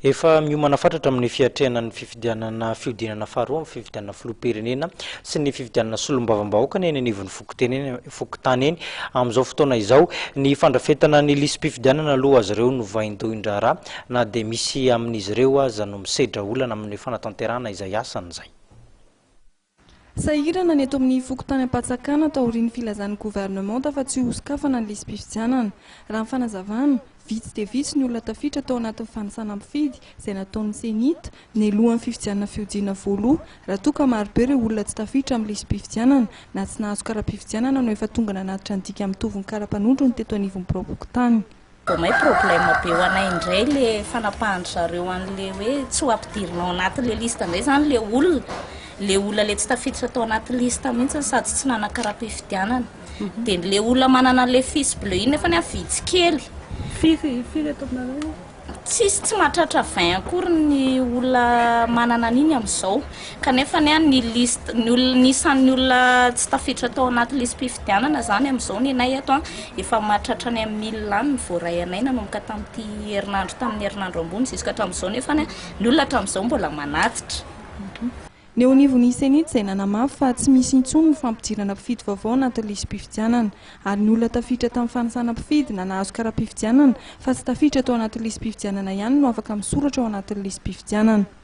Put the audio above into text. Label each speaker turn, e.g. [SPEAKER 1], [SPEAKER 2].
[SPEAKER 1] Efa miomana fatratra amin'ny fiatrehana ny fifidianana fihodinana faharoa amin'ny fifidianana filoham-pirenena sy ny fifidianana solombavambahoaka ny eny anivon'ny fokonteny fokontany eny amin'izao fotoana izao. Ny fandrafetana ny lisi-pifidianana aloha azy ireo no vaindohan-draharaha na dia misy amin'izy ireo aza no misedra olana amin'ny fanatanterahana izay asany izay.
[SPEAKER 2] Sahirana ny eto amin'ny fokontany Ampatsakana taorian'ny filazan'ny governemanta fa tsy hosokafana ny lisi-pifidianana. Raha ny fanazavana, vitsy dia vitsy ny olona tafiditra tao anatin'ny fanisana mpifidy izay nataon'ny Cenit nialohan'ny fifidianana fihodinana voaloha raha toa ka marobe ireo olona tsy tafiditra amin'ny lisi-pifidianana na tsy nahazo kara-pifidianana no efa tonga nanatitra ny dika mitovy ny kara-panondrony teto anivon'ny biraom-pokontany.
[SPEAKER 3] Vao may problème be ho anay indray le fanapahan-dry zareo an'le hoe tsy ho ampidirina ao anatin'le liste indray zany le olona, le olona le tsy tafiditra tao anaty liste mihitsy sady tsy nanan-kara-pifidianana. Dia le olona manana an'le fiche bleu iny nefany an vitsy kely.
[SPEAKER 4] Firy firy eto aminareo?
[SPEAKER 3] Tsisy tsy mahatratra 20 akory ny olona manana an'iny amin'izao. Kanefa anie ny liste ny olona ny isan'ny olona tsy tafiditra tao anaty lisi-pifidianana izany amin'izao ny anay ato an, efa mahatratra any amin'ny mille any ny voaray anay nanomboka tamin'ity herinandro tamin'ny herinandro ambony jusqu'à hatramin'izao nefa ny olona hatramin'izao mbola manatitra.
[SPEAKER 2] Ny eo anivon'ny Cenit izay nanamafy fa tsy misy intsony ny fampidirana mpifidy vaovao anatin'ny lisi-pifidianana ary ny olona tafiditra tamin'ny fanisana mpifidy na nahazo kara-pifidianana fa tsy tafiditra tao anatin'ny lisi-pifidianana ihany no afaka misoratra ao anatin'ny lisi-pifidianana.